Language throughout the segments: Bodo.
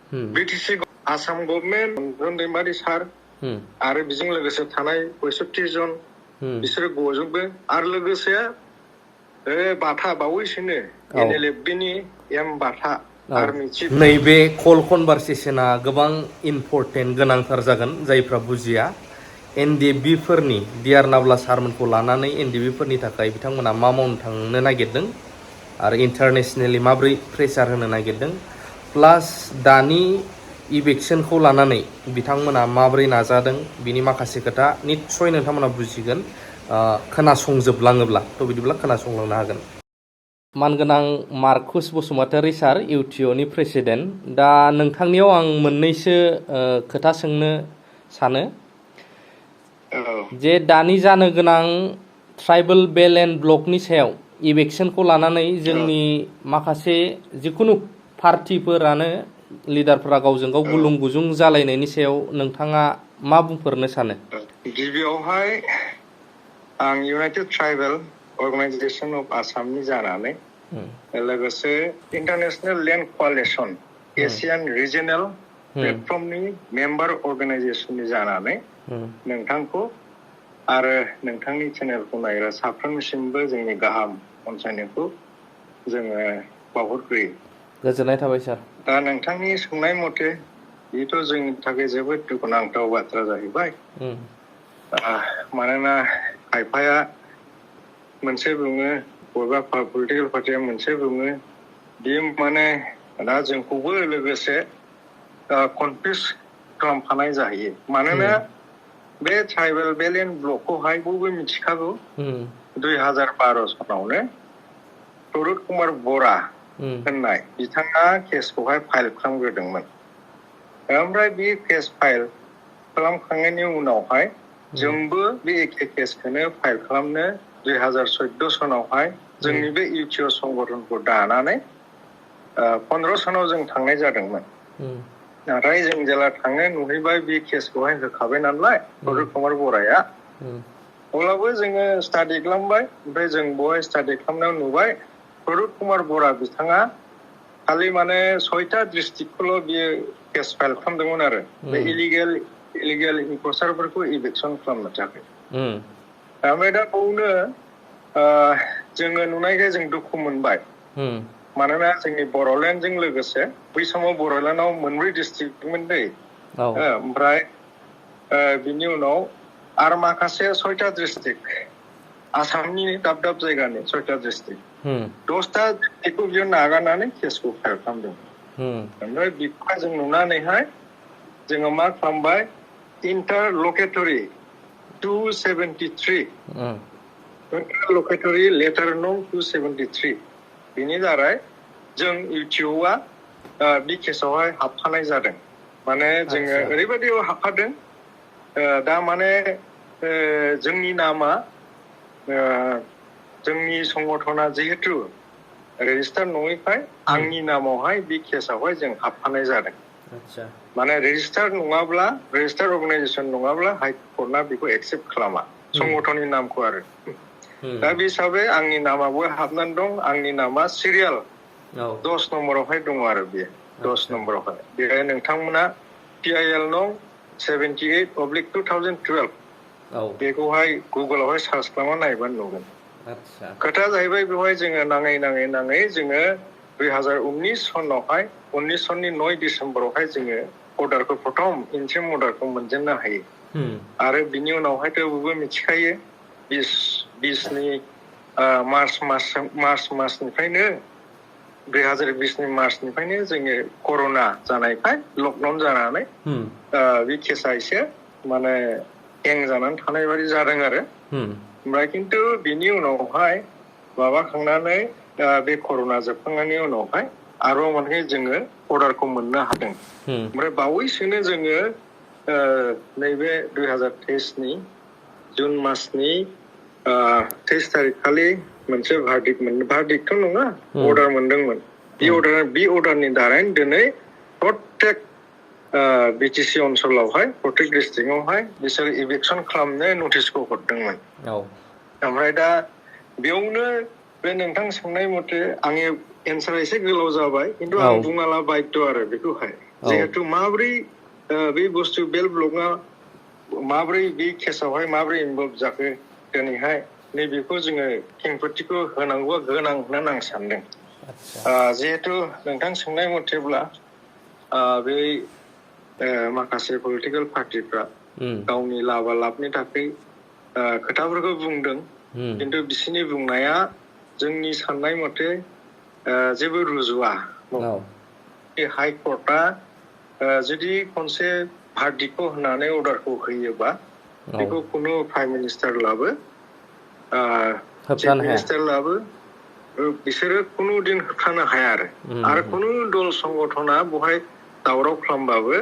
बिटिसि आसाम गभर्नमेन्ट रन्जन दैमारि सार आरो बेजों लोगोसे थानाय 65 जन बिसोरो गजोबो आरो लोगोसे बाथा बावैसोनो एनएलएफबिनि एम बाथा आर्मि चिफ नैबे कल कनभारसेसना गोबां इम्पर्टेन्ट गोनांथार जागोन जायफ्रा बुजिया एनडिएफबि फोरनि डिआर नाब्ला सारमोनखौ लानानै एनडिएफबि फोरनि थाखाय बिथांमोना मा मावनो थांनो नागिरदों आरो इन्टारनेशनेलि माब्रै प्रेसार होनो नागिरदों प्लास दानि इभेक्सनखौ लानानै बिथांमोना माब्रै नाजादों बिनि माखासे खोथा निस्सय नोंथांमोना बुजिगोन खोनासंजोबलाङोब्ला थ' बिदिब्ला खोनासंलांनो हागोन। मानगोनां मार्कुस बसुमतारी सार इउटिअनि प्रेसिडेन्ट दा नोंथांनियाव आं मोननैसो खोथा सोंनो सानो जे दानि जानो गोनां ट्राइबेल बेल एन्ड ब्लकनि सायाव इभेक्सनखौ लानानै जोंनि माखासे जिखुनु पार्टिफोरानो लिडारफोरा गावजों गाव गुलुं गुजुं जालायनायनि सायाव नोंथाङा मा बुंफोरनो सानो? गिबियावहाय आं इउनाइटेड ट्राइबेल अर्गानाइजेसन अफ आसामनि जानानै लोगोसे international land coalition Asian regional प्लेटफर्मनि मेम्बार अर्गानाइजेसननि जानानै नोंथांखौ आरो नोंथांनि चेनेलखौ नायग्रा साफ्रोमनिसिमबो जोंनि गाहाम अनसायनायखौ जोङो बावहरग्रोयो। गोजोननाय थाबाय सार। दा नोंथांनि सोंनाय मथे बेथ' जोंनि थाखाय जोबोद दुखुनांथाव बाथ्रा जाहैबाय मानोना खायफाया मोनसे बुङो बबेबा पलिटिकेल पार्टिया मोनसे बुङो बेयो माने दा जोंखौबो लोगोसे कनफिउस खालामफानाय जाहैयो मानोना बे ट्राइबेल बेल एन्ड ब्लकखौहाय बयबो मिथिखागौ 2012 सनावनो प्ररुत कुमार बरा होननाय बिथाङा केसखौहाय फाइल खालामग्रोदोंमोन ओमफ्राय बे केस फाइल खालामखांनायनि उनावहाय जोंबो बे एखे केसखौनो फाइल खालामनो 2014 सनावहाय जोंनि बे इउटिअ संगठनखौ दानानै 15 सनाव जों थांनाय जादोंमोन नाथाय जों जेला थांनो नुहैबाय बे केसखौहाय होखाबाय नालाय प्ररुत कुमार बराया अब्लाबो जोङो स्टाडि खालामबाय ओमफ्राय जों बेवहाय स्टाडि खालामनायाव नुबाय प्ररुत कुमार बरा बिथाङा खालि माने 6टा डिस्ट्रिक्टखौल' बियो केस फाइल खालामदोंमोन आरो बे इलिगेल इनफर्सारफोरखौ इभेक्सन खालामनो थाखाय ओमफ्राय दा बेयावनो जोङो नुनायखाय जों दुखु मोनबाय मानोना जोंनि बर'लेण्डजों लोगोसे बै समाव बर'लेण्डआव 2 डिस्ट्रिक्टमोन दै ओमफ्राय बिनि उनाव आरो माखासे 6टा डिस्ट्रिक्ट आसामनि दाब दाब जायगानि 6टा डिस्ट्रिक्ट 10टा डिस्ट्रिक्टखौ बियो नागारनानै केसखौ फाइल खालामदों ओमफ्राय बेखौहाय जों नुनानैहाय जोङो मा खालामबाय इन्टारलकेटरि 273 इन्टारलकेटरि लेटार नं 273 बिनि दारै जों इउटिअआ बे केसावहाय हाबफानाय जादों माने जोङो ओरैबायदि हाबफादों दा माने जोंनि नामा जोंनि संगठना जिहेतु रेजिस्टार नङैखाय आंनि नामावहाय बे केसावहाय जों हाबफानाय जादों माने रेजिस्टार नङाब्ला रेजिस्टार अर्गानाइजेसन नङाब्ला हाइकर्टआ बेखौ एक्सेप्ट खालामा संगठननि नामखौ आरो दा बे हिसाबै आंनि नामाबो हाबनानै दं आंनि नामा सिरियाल 10 नम्बरावहाय दङ आरो बेयो 10 नम्बरावहाय बेहाय नोंथांमोना PIL नं 78/2012 बेखौहाय गुगोलावहाय सार्च खालामना नायबानो नुगोन खोथा जाहैबाय बेवहाय जोङो नाङै जोङो 2019 सनावहाय 19 सननि 9 डिसेम्बरावहाय जोङो अर्डारखौ प्रथम इन्ट्रिम अर्डारखौ मोनजेननो हायो आरो बिनि उनावहायथ' बयबो मिथिखायो 2020नि मार्च मासनिफ्रायनो 2020नि मार्चनिफ्रायनो जोङो कर'ना जानायखाय लकडाउन जानानै बे केसा एसे माने हें जानानै थानाय बायदि जादों आरो ओमफ्राय खिन्थु बिनि उनावहाय माबाखांनानै बे कर'ना जोबखांनायनि उनावहाय आरो माने जोङो अर्डारखौ मोननो हादों ओमफ्राय बावैसोनो जोङो नैबे 2023नि जुन मासनि 23 तारिख खालि मोनसे भार्डिक्टथ' नङा अर्डार मोनदोंमोन बे अर्डारनि दारैनो दिनै प्रत्येक बिटिसि ओनसोलावहाय प्रत्येक डिस्ट्रिक्टआवहाय बिसोर इभेक्सन खालामनो नटिसखौ हरदोंमोन ओमफ्राय दा बेयावनो बे नोंथां सोंनाय मथे आंनि एन्सारा एसे गोलाव जाबाय खिन्थु आं बुङाला बायद' आरो बेखौहाय जिहेतु माब्रै बे बुस्थु बेल ब्लकआ माब्रै बे केसावहाय माब्रै इनभल्भ जाखो दिनैहाय नैबेखौ जोङो खेंफोरथिखौ होनांगौआ गोनां होननानै आं सानदों। जिहेतु नोंथां सोंनाय मथेब्ला बे माखासे पलिटिकेल पार्टिफ्रा गावनि लाबा लाबनि थाखाय खोथाफोरखौ बुंदों खिन्थु बिसोरनि बुंनाया जोंनि साननाय मथे जेबो रुजुआ। हाइ कर्टआ जुदि खनसे भार्डिक्टखौ होनानै अर्डारखौ होयोबा बेखौ खुनु प्राइम मिनिस्टारब्लाबो चिफ मिनिस्टारब्लाबो बिसोरो खुनु दिन होबथानो हाया आरो खुनु दल संगठना बहाय दावराव खालामबाबो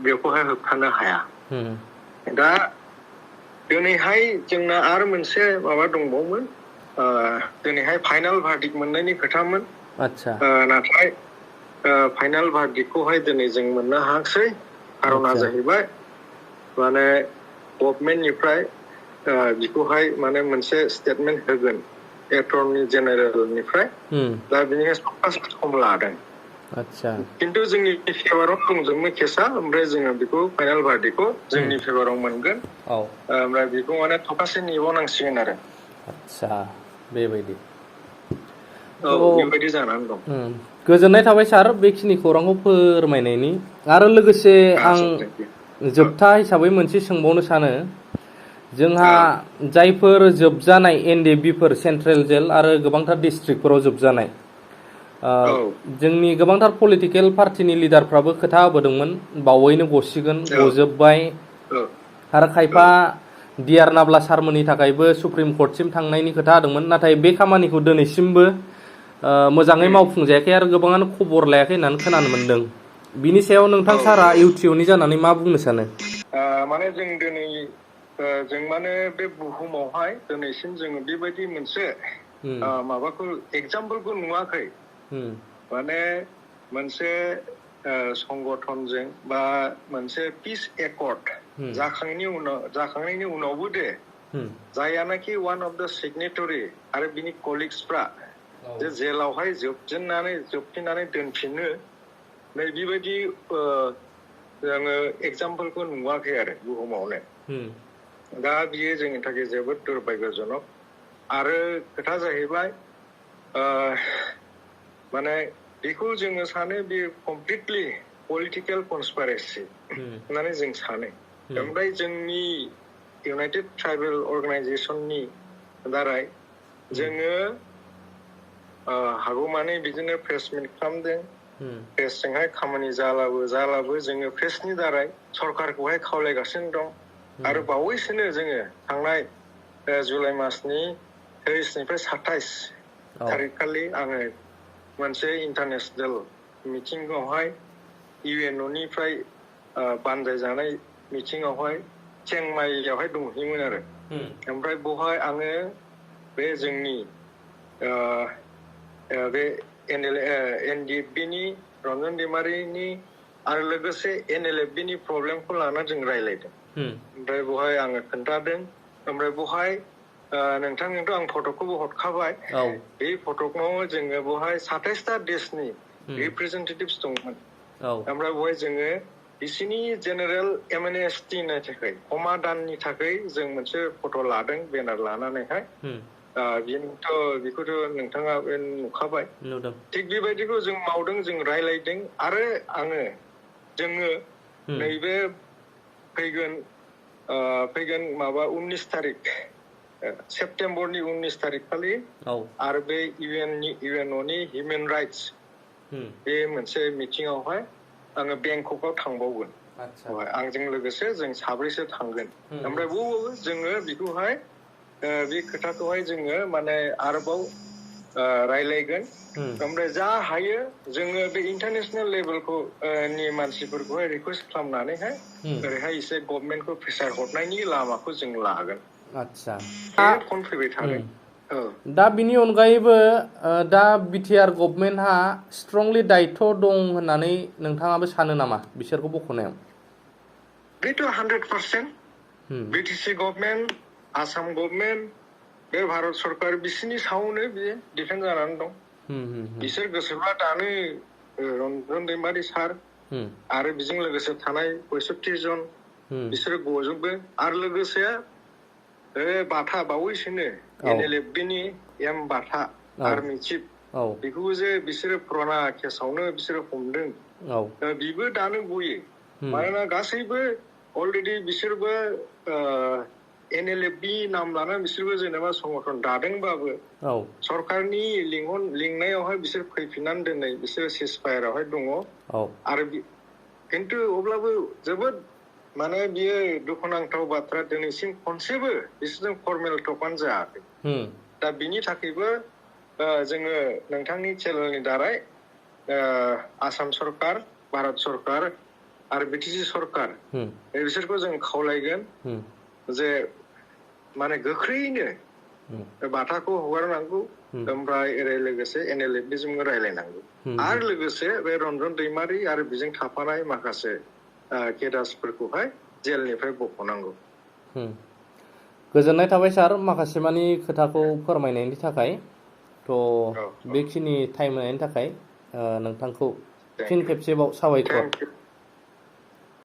बेखौहाय होबथानो हाया। दा दिनैहाय जोंना आरो मोनसे माबा दंबावोमोन दिनैहाय फाइनाल भार्डिक्ट मोननायनि खोथामोन नाथाय फाइनाल भार्डिक्टखौहाय दिनै जों मोननो हायाखिसै खारना जाहैबाय माने गभर्नमेन्टनिफ्राय बिखौहाय माने मोनसे स्टेटमेन्ट होगोन एटर्नी जेनेरेलनिफ्राय दा बिनिखाय सप्तासे सम लादों। खिन्थु जोंनि फेभाराव दंजोबो केसा ओमफ्राय जोङो बेखौ फाइनाल भार्डिक्टखौ जोंनि फेभाराव मोनगोन ओमफ्राय बेखौ माने सप्तासे नेबावनांसिगोन आरो बेबायदि बेबायदि जानानै दं। गोजोननाय थाबाय सार बेखिनि खौरांखौ फोरमायनायनि आरो लोगोसे आं जोबथा हिसाबै मोनसे सोंबावनो सानो जोंहा जायफोर जोबजानाय एनडिएफबिफोर सेन्ट्रेल जेल आरो गोबांथार डिस्ट्रिक्टफोराव जोबजानाय जोंनि गोबांथार पलिटिकेल पार्टिनि लिडारफ्राबो खोथा होबोदोंमोन बावैनो गसिगोन गजोबबाय आरो खायफा डिआर नाब्ला सारमोननि थाखायबो सुप्रिम कर्टसिम थांनायनि खोथा होदोंमोन नाथाय बे खामानिखौ दिनैसिमबो मोजाङै मावफुंजायाखै आरो गोबाङानो खबर लायाखै होननानै खोनानो मोन्दों। बिनि सायाव नोंथां सारा इउटिअनि जानानै मा बुंनो सानो? माने जों दिनै जों माने बे बुहुमावहाय दिनैसिम जोङो बेबायदि मोनसे माबाखौ एग्जाम्पलखौ नुवाखै माने मोनसे संगठनजों बा मोनसे पिस एकर्ड जाखांनायनि उनावबो दे जायानाखि वान अफ द सिगनेटरि आरो बिनि कलिग्सफ्रा जे जेलावहाय जोबफिननानै दोनफिनो नै बेबायदि जोङो एग्जाम्पलखौ नुवाखै आरो बुहुमावनो। दा बियो जोंनि थाखाय जोबोद दुर्भाग्यजनक आरो खोथा जाहैबाय माने बेखौ जोङो सानो बे कमप्लिटलि पलिटिकेल कनस्पारेसि होननानै जों सानो। ओमफ्राय जोंनि इउनाइटेड ट्राइबेल अर्गानाइजेसननि दाराय जोङो हागौमानि बिदिनो प्रेस मिट खालामदों प्रेसजोंहाय खामानि जालाबो जोङो प्रेसनि दाराय सरकारखौहाय खावलायगासिनो दं आरो बावैसोनो जोङो थांनाय जुलाइ मासनि 23निफ्राय 27 थारिख खालि आङो मोनसे इन्टारनेसनेल मिटिंआवहाय इउएनअनिफ्राय बानजायजानाय मिटिंआवहाय चेंमाइयावहाय दंहैयोमोन आरो ओमफ्राय बेवहाय आङो बे जोंनि बे एनडिएफबिनि रन्जन दैमारिनि आरो लोगोसे एनएलएफबिनि प्रब्लेमखौ लानानै जों रायज्लायदों ओमफ्राय बेवहाय आङो खोन्थादों ओमफ्राय बेवहाय नोंथांनोथ' आं फटकखौबो हरखाबाय बे फटकआव जोङो बेवहाय 27टा देशनि रिप्रेजेन्टेटिभ्स दंमोन ओमफ्राय बेवहाय जोङो बिसिनि जेनेरेल एमएनएसटिनि थाखाय अमा दाननि थाखाय जों मोनसे फट' लादों बेनार लानानैहाय बेखौथ' नोंथाङा नुखाबाय थिग बेबायदिखौ जों मावदों जों रायज्लायदों आरो जोङो नैबे फैगोन माबा 19 थारिख सेप्तेम्बरनि 19 थारिख खालि आरो बे इउएनअनि हिउमेन राइट्स बे मोनसे मिटिंआवहाय आङो बेंककआव थांबावगोन आंजों लोगोसे जों साब्रैसो थांगोन ओमफ्राय जोङो बेखौहाय बे खोथाखौहाय जोङो माने आरोबाव रायलायगोन ओमफ्राय जा हायो जोङो बे इन्टारनेसनेल लेभेलखौ नि मानसिफोरखौहाय रिकुवेस्ट खालामनानैहाय ओरैहाय एसे गभर्नमेन्टखौ प्रेसार हरनायनि लामाखौ जों लागोन। फन फैबाय थादों। दा बिनि अनगायैबो दा बिटिआर गभर्नमेन्टहा स्ट्रंलि दायित्व दं होननानै नोंथाङाबो सानो नामा बिसोरखौ बख'नायाव? बेथ' 100% बिटिसि गभर्नमेन्ट आसाम गभर्नमेन्ट बे भारत सरकार बिसोरनि सायावनो बियो डिपेन्ड जानानै दं बिसोर गोसोब्ला दानो रन्जन दैमारि सार आरो बेजों लोगोसे थानाय 65 जन बिसोरो गजोबो आरो लोगोसे बाथा बावैसोनो NLFB-नि एम बाथा आर्मि चिफ बेखौबो जे बिसोरो पुराना केसावनो बिसोरो हमदों बिबो दानो गयो मानोना गासैबो अलरेडि बिसोरबो NLFB नाम लाना बिसोरबो जेनेबा संगठन दादोंबाबो सरकारनि लिंनायावहाय बिसोर फैफिननानै दोननाय बिसोर सिजफायारावहाय दङ आरो खिन्थु अब्लाबो जोबोद माने बियो दुखुनांथाव बाथ्रा दिनैसिम खनसेबो बिसोरजों फर्मेल टकआनो जायाखै दा बिनि थाखायबो जोङो नोंथांनि चेनेलनि दारै आसाम सरकार भारत सरकार आरो BTC सरकार बिसोरखौ जों खावलायगोन जे माने गोख्रैयैनो बाथाखौ हगारनांगौ ओमफ्राय ओरै लोगोसे NLFB-जों रायलायनांगौ आरो लोगोसे बे रन्जन दैमारि आरो बेजों थाफानाय माखासे केडासफोरखौहाय जेलनिफ्राय बख'नांगौ। गोजोननाय थाबाय सार माखासे मानि खोथाखौ फोरमायनायनि थाखाय बेखिनि टाइम होनायनि थाखाय नोंथांखौ फिन खेबसेबाव साबायखर।